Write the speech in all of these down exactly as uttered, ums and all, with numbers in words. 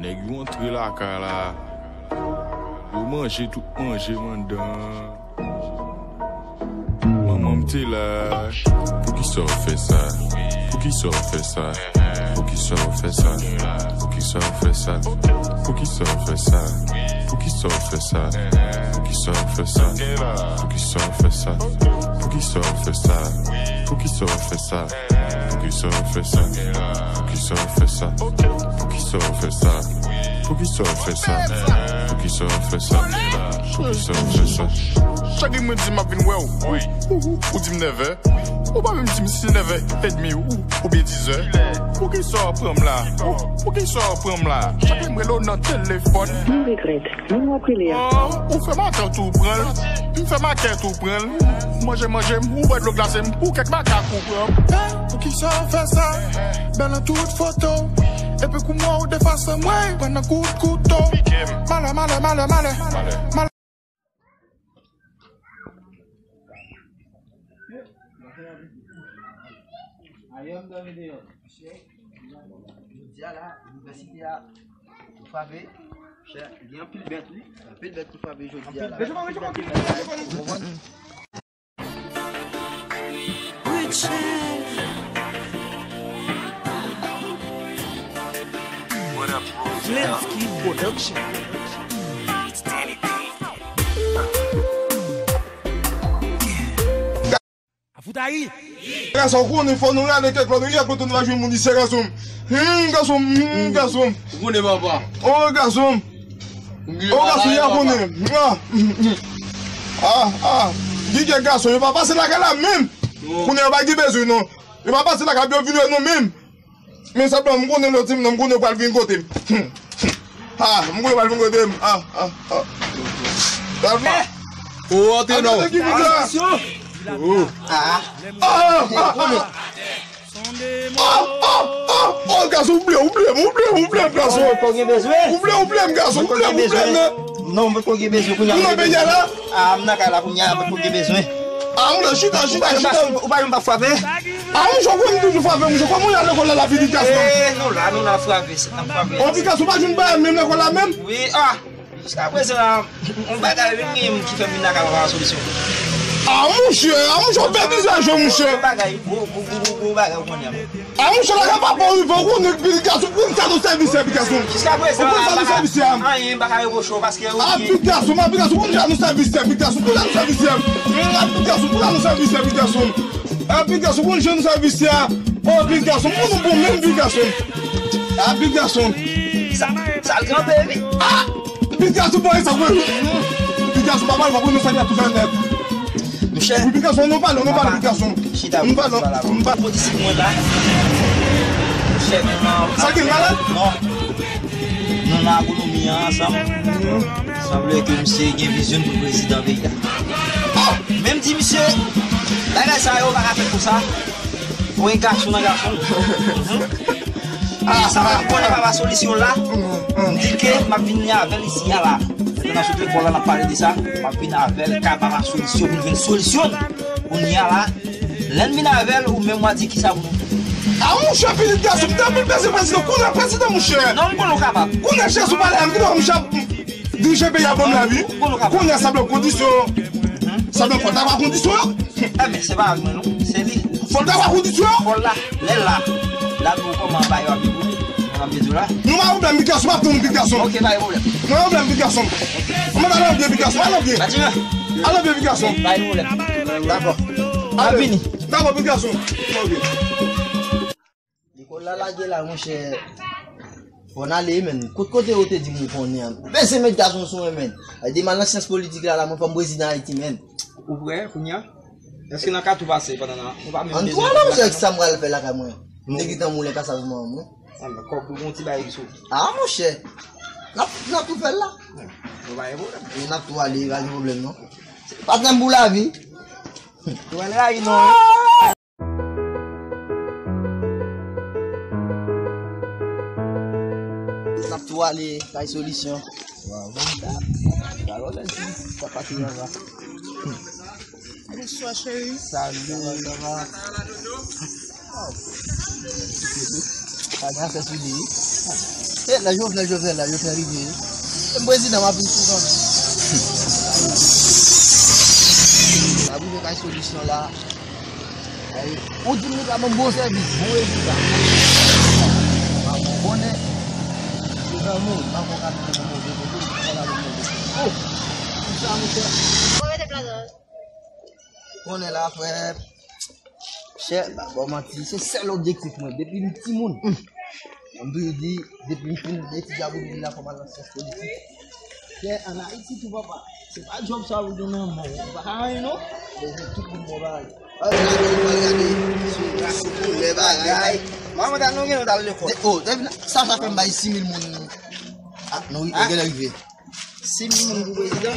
Nèg yo antre lakay la, yo manje tout manje m anndan an. Manman m te la. Poukisa w fè sa? Poukisa w fè sa? Poukisa w fè sa? Poukisa w fè sa? Poukisa w fè sa? Poukisa w fè sa? Poukisa w fè sa? Poukisa w fè sa? Poukisa w fè sa? Poukisa w fè sa? Poukisa w fè sa? Poukisa w fè sa? Poukisa w fè sa? Poukisa w fè sa? Poukisa w fè sa? Poukisa w fè sa? Cheri mwen di m ap vin wè w. Ou, ou, ou di m nèf è. Ou pa menm di m si nèf è edmi ou, oubyen diz è. Poukisa w ap pran m la? Ou, poukisa w ap pran m la? Chak lè m rele w nan telefòn. Je regrette. Mwen ap rele a. Ah, ou fè matant ou pran l. M fè makèt ou pran l. Manje, manje m, ou bwè dlo glase m, pou kèk makak ou pran m. Poukisa w fè sa? Bèl nan tout foto. Epi kou mwen ou defase mwen, pran nan kout kouto. Malè, malè, malè, malè. Malè. Jodi a la, inivèsite a frape. Chè, gen anpil bèt, wi. Anpil bèt ki frape jodi a la. Ou konprann? Flames Kid Production. Afoutayi! Gason konnen fò nou rale kèk lòt, nou rale kote nou va jwenn moun isi a, gason. Hum, gason, hum, gason. Ou konnen papa. Oh, gason. Ou gason, ya konnen. Ah, hum, hum. Ah, ah. Di kèk gason, yo pa pase lakay la menm. Non. Konnen yo pa gen bezwen, non. Yo pa pase lakay, yo vin wè nou menm. Men sa blan, m konnen lòt ti moun nan, m konnen pral vin kote m. Ha, m konnen pral vin kote m. Ah, ah, ah. Pral pa. Oh, antre non. Attention. Oh. Ah. Ah, ah, ah. Oh, oh, oh, oh, gason, ou ble, ou ble, ou ble, ou ble, gason. Ou ble, ou ble, gason, ou ble, ou ble, non. Non, mwen poko gen bezwen kounye a. Ou nan peyi a la? Ah, m nan kay la kounye a, mwen poko gen bezwen. Ah, mwen chita, chita, chita. Ou pa janm pa frape? Ah, mwen jwe, mwen toujou frape, mwen jwe. Kòman ou al lekòl la, la, pitit gason? Eh, nou la, nou la frape, se nan frape. Oh, pitit gason, pa jwenn bagay menm lekòl la menm? Wi, ah. Jiska prezan, yon bagay, wi, m gen ki fè m vin la ka pa solisyon. Ah, monchè, ah, monchè, ou fè bizè jwe, monchè. Yon bagay, gwo, gwo, gwo, gwo, gwo bagay, ou konnen. A monchè, lè papa w rive, ou konnen pitit gason, ou konn sa nou sèvis, pitit gason. Jiska prezan, ou konn sa nou sèvis, a. Anyen, m pa ka repwoche w paske ou... A pitit gason, a pitit gason, ou konn sa nou sèvis, pitit gason, ou konn sa nou sèvis. A pitit gason, ou konn sa nou sèvis, pitit gason. A pitit gason, ou konn sa nou sèvis, a. O pitit gason, ou konn nou bon menm, pitit gason. A pitit gason. Sa, sa l kanpe, wi. A! Pitit gason, bon, e sa, wi. Pitit gason, papa, l va konn nou sa ki ap fè nèt. Monchè. Wi, pitit gason, nou pale, nou pale, pitit gason. Chita, nou pale, nou pale. Politik mwen la. Monchè, nou nan... Sa ki malad? Non. Nou nan agonomi an ansanm. Sanble ke misye gen vizyon pou prezidan peyi a. Oh! Men m di misye, bagay sa yo pa ka fèt konsa. Ou gen gason nan gason. Ah, sa va, m konnen papa solisyon la. M di ke m ap vini avè l isi a la. Lè n ap sot lekòl la, n ap pale de sa. M ap vini avè l ka papa solisyon pou n jwenn solisyon. Kounye a la, lè n vin avè l, ou menm w a di kisa pou nou fè. A monchè, pitit gason, m te anpil plezi prezidan. Kounye a prezidan, monchè. Non, m konnen w kapab. Kounye a chèz ou pale a m, ki dwa monchè ap dirije peyi a ban m lavi. Kounye a sa blan kondisyon. Sa blan fò l ta ba kondisyon yo. Enben, se pa mwen non, se li. Fò l ta ba kondisyon yo. Fò l la, lè l la. La pou kòman ba yo ap di pou li. Mwen ap di w la. Nou pa pwoblèm, pitit gason, m ap tann ou, pitit gason. Ok, pa gen pwoblèm. Nou pa pwoblèm, pitit gason. Mwen ale nan pye, pitit gason, ale nan pye. Patine. Ale nan pye, pitit gason. Pa gen pwoblèm. Dakò. N ap vini. Dakò, pitit gason. Ok. Lekòl la lage la, monchè. Fò n ale, menn. Kot kote yo te di m ou konnen an? Peze met gason sou mwen, menn. Ay, de mal nan syans politik la, la, mwen fò m prezidan Ayiti, menn. Ou prè, kounye a? Èske n a ka tou pase pandan nan, nou pa menm bezwen... Ann tou ale, monchè, sa m pral fè lakay mwen. M te gentan moulen kasa pou manman mwen. A, men kòb ou gon ti bagay sou. A, monchè. N ap, n ap tou fè l la. Nou pa gen pwoblèm. E n ap tou ale, pa gen pwoblèm, non. Patnè m pou lavi. Ou wè l rayi nou, wi. N ap tou ale kay solisyon. Waw, bon, sa. Sa, bon, sa, sa pati anba. Bonswa, cheri. Salut. Sa va, sa va. Waw. Pa gen afè sou li, wi. Se la Jovenel, Jovenel la, Jovenel rive. Se prezidan m ap vin sou zòn. N ap rive kay Solisyon la. Ay, ou di m li ka ban m bon sèvis, bon rezilta. Bon, bon, konnen. Se zanmi, m pa konn ka mete nan move kote, m pa konn ka mete nan move kote. Oh! Konsa, monchè. Konnen la, frè. Chè, pa ba w manti, se sèl objektif mwen. Depi m timoun, m toujou di, depi m fin etidye a pou vin la, fò m al nan syans politik. Chè, ann Ayiti tou, papa. Se pa djòb sa ou gen nan men w. Ou pa ka anyen, non. Bezwen tout moun bon bagay. Ay, gade, gade, gade. Sou ras, sou koulè bagay. Manman, ta nou gen, nou t al lekòl. De-, oh, depi sa, sa fè m bay sis mil moun. Ah, nou, nou gen lè rive. Sis mil moun pou prezidan.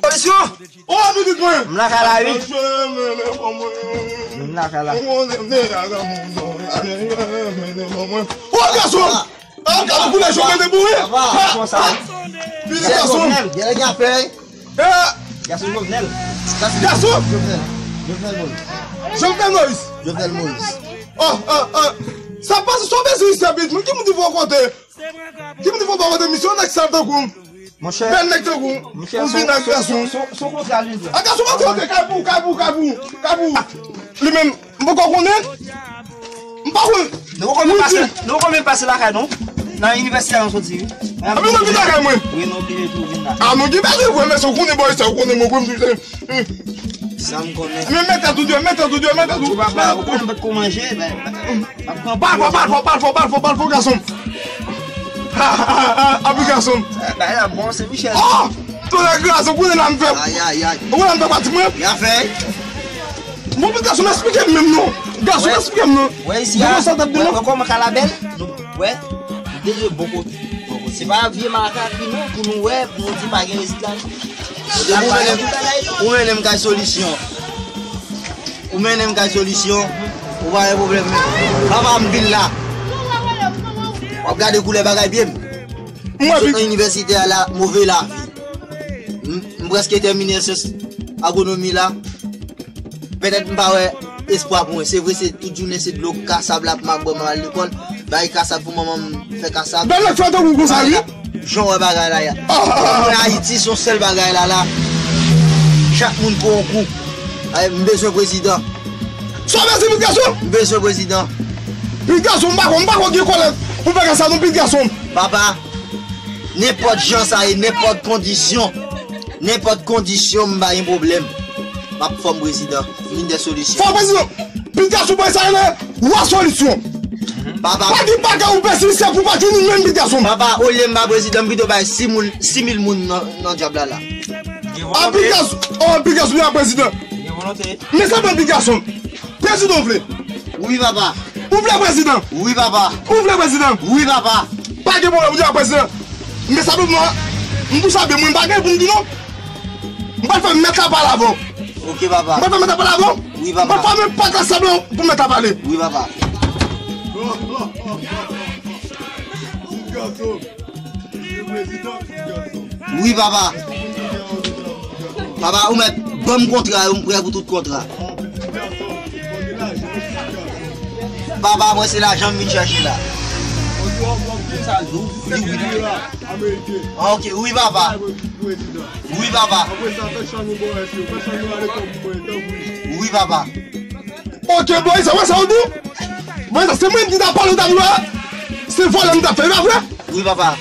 Polisyon! Oh, pitit mwen! M lakay la, wi. M lakay la. Oh, gason! Ah, gason, pou lè jòm de boure! Konsa. Pitit gason! Genlè gen afè. Eh! Gason Jovenel. Gason! Jovenel. Jovenel Moïse. Jovenel Moïse. Jovenel Moïse. Oh, oh, oh. Sa pase sou bezwen isit, pitit mwen. Ki moun ki fè w kote? Ki moun ki fè w pa kote misyon nèg sal tankou w? Monchè. Bèl nèg tankou w. Monchè, ou vin ak gason. Son, son, son kontra li di. A gason, mwen te kay pou, kay pou, kay pou, kay pou. Li menm, m poko konnen. M pa konnen. Nou poko menm pase, nou poko menm pase lakay nou. Nan inivèsite a nou soti, wi. A, men mwen vin lakay mwen. Wi, nou oblije tou vin la. A, nou gen bagay vre, men se ou konnen, bòy, sa ou konnen, mwen, mwen, Sa m konnen. Men mete tout, mete tout, mete tout. Ou pa, ou pa, ou pa, ou pa manje, men, men, m ap pran. Pal fò, pal fò, pal fò, pal fò, pal fò, gason. Api gason. Bagay la bon, se Michel. Oh! Tonè gason, konnen la m fè. Ay, ay, ay. Ou konnen m fè pati mwen? Ya fè. Bon, pou gason, esplike m menm non. Gason, esplike m non. Wè, isi a, wè, wè kòman ka la bèl? Nou, wè, nou te jwe bon kote. Bon kote. Se pa vye makak li non, pou nou wè, pou nou di pa gen rezilta. Ou mennen m kay Solisyon. Ou mennen m kay Solisyon. Ou pa gen pwoblèm menm. Papa m vin la. W ap gade koulè bagay pye m. M sot nan inivèsite a la, move lavi. M, m prèske tèmine syans agronomi la. Petèt m pa wè espwa pou mwen. Se vre, se tout jounen se dlo kasab l ap mabwè m al lekòl. Bay kasab pou manman m fè kasab. Bèl nèg fè tankou konsa, wi. Jan w wè bagay la ya. Mwen Ayiti se yon sèl bagay la la. Chak moun pou yon kou. Ay, m bezwen prezidan. Sa w bezwen, pitit gason? M bezwen prezidan. Pitit gason, m pa konn, m pa konn gen kòlè pou fè konsa non, pitit gason. Papa, nenpòt jan sa ye, nenpòt kondisyon, nenpòt kondisyon, m pa gen pwoblèm. M ap fòm prezidan. Vin de solisyon. Fòm prezidan. Pitit gason, mwen sa rele wa solisyon. Papa. Pa gen bagay ou pesimiste pou pa jwenn ou menm, pitit gason. Papa, olye m ba prezidan, m pito bay sis moun, sis mil moun nan, nan djab la la. Gen volonte. Pitit gason, oh, pitit gason, li a prezidan. Gen volonte. Men sa ban pitit gason. Prezidan ou vle? Wi, papa. Ou vle prezidan? Wi, papa. Ou vle prezidan? Wi, papa. Pa gen pwoblèm, ou di a prezidan. Men sa pou mwen, m pou sa byen, mwen m pa gen pou m di non. M pral fè mèt la pale avè w. Ok, papa. M pral fè mèt la pale avè w. Wi, papa. M pral fè mèt la pale pou mèt la pale. Wi, papa. Wi, papa. Papa, ou mèt ban m kontra yo, m prè pou tout kontra. Papa, mwen se lajan m vin chèche la. Wi, wi. Ah, ok, wi, papa. Wi, papa. Wi, papa. Ok, bon, sa, wè sa ou di? Bon, sa, se mwen ki ta pale ou ta di, se vòlè m ta fè, e pa vre? Wi, papa.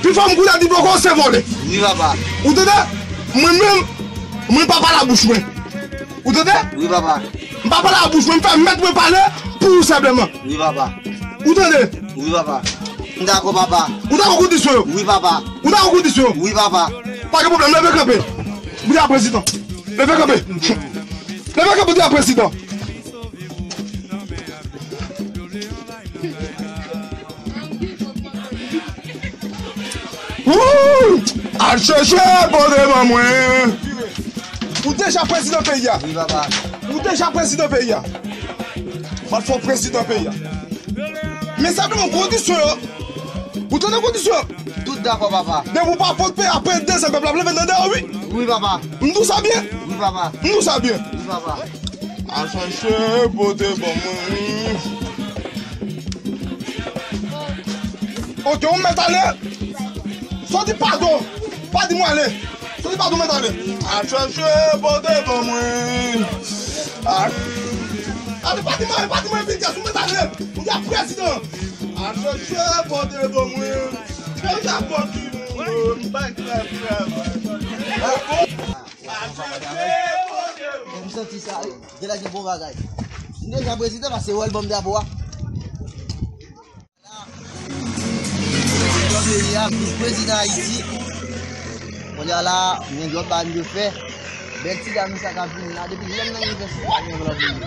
Pi fò m kounye a di poko, se vòlè. Wi, papa. Ou tande? Mwen menm, mwen pa pale a bouch mwen. Ou tande? Wi, papa. M pa pale a bouch mwen, m fè mèt mwen pale pou ou senpleman. Wi, papa. Ou tande? Wi, papa. M dakò, papa. Ou dakò kondisyon yo? Wi, papa. Ou dakò kondisyon yo? Wi, papa. Pa gen pwoblèm, leve kanpe. Pou di a prezidan. Leve kanpe. Leve kanpe, di a prezidan. Wouy! Al chèche pote ban mwen. Ou deja prezidan peyi a. Wi, papa. Ou deja prezidan peyi a. M ap fè w prezidan peyi a. Men senpleman kondisyon yo. Ou tande kondisyon yo? Tout dakò, papa. Depi w pa pot peyi a, apre de zan pèp la ap leve nan dèyè w, wi. Wi, papa. M di w sa byen? Wi, papa. M di w sa byen? Wi, papa. Al chèche pote ban mwen. Ok, ou mèt ale. Soti pato. Pa di mwen ale. Soti pato, mèt ale. Al chèche pote ban mwen. Al, ale, pa di mwen, pa di mwen, Vilkas, ou mèt ale. Ou di a prezidan. Al chèche pote ban mwen. Deja pote ban mwen. M bay krèv, krèv. Al chèche pote ban mwen. M santi sa, wi. Genlè gen bon bagay. M deja prezidan, paske wè l ban m drapo a. Prezidan peyi a, vis prezidan Ayiti. Kounye a la, gen lòt bagay m dwe fè. Bèl ti dam sa k ap vin la, depi lè m nan inivèsite, m gen vle vini.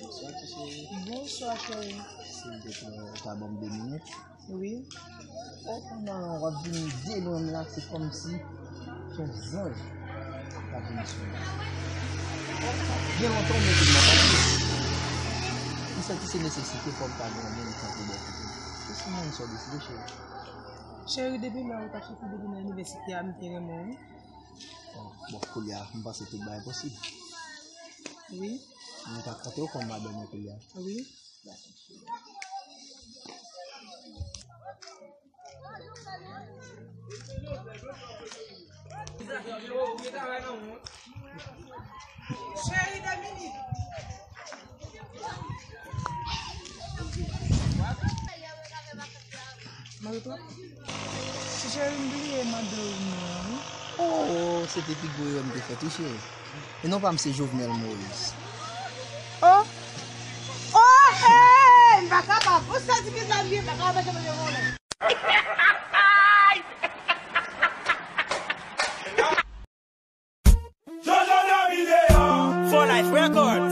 Bonswa, ti cheri. Bonswa, cheri. Si m te pran, ou ta ban m de minit? Wi. O, pandan w ap vini de lwen m la, se kòmsi se yon zanj k ap vini sou mwen. Gen lontan w mete m nan pati. M santi se nesesite fò m ta gen yon moun tankou bò kote m. Se sou mwen sa w deside, cheri. Cheri, depi lè ou t ap soti depi nan inivèsite a, m te renmen w, wi. Bon, bon, kounye a, m panse tout bagay posib. Wi. M ta konte w kòm madanm mwen kounye a. Wi. Cheri, de minit. Mari tou? Ti cheri, m bliye mande w non, wi. Oh, se te pi gwo erè m te fè tou, cheri. E non pa m se Jovenel Moïse. Oh! Oh, hey! M pa kapab. Ou sa di ki sa m ye, m pa kapab manje manje vòlè. Jojo domine an. For Life Records.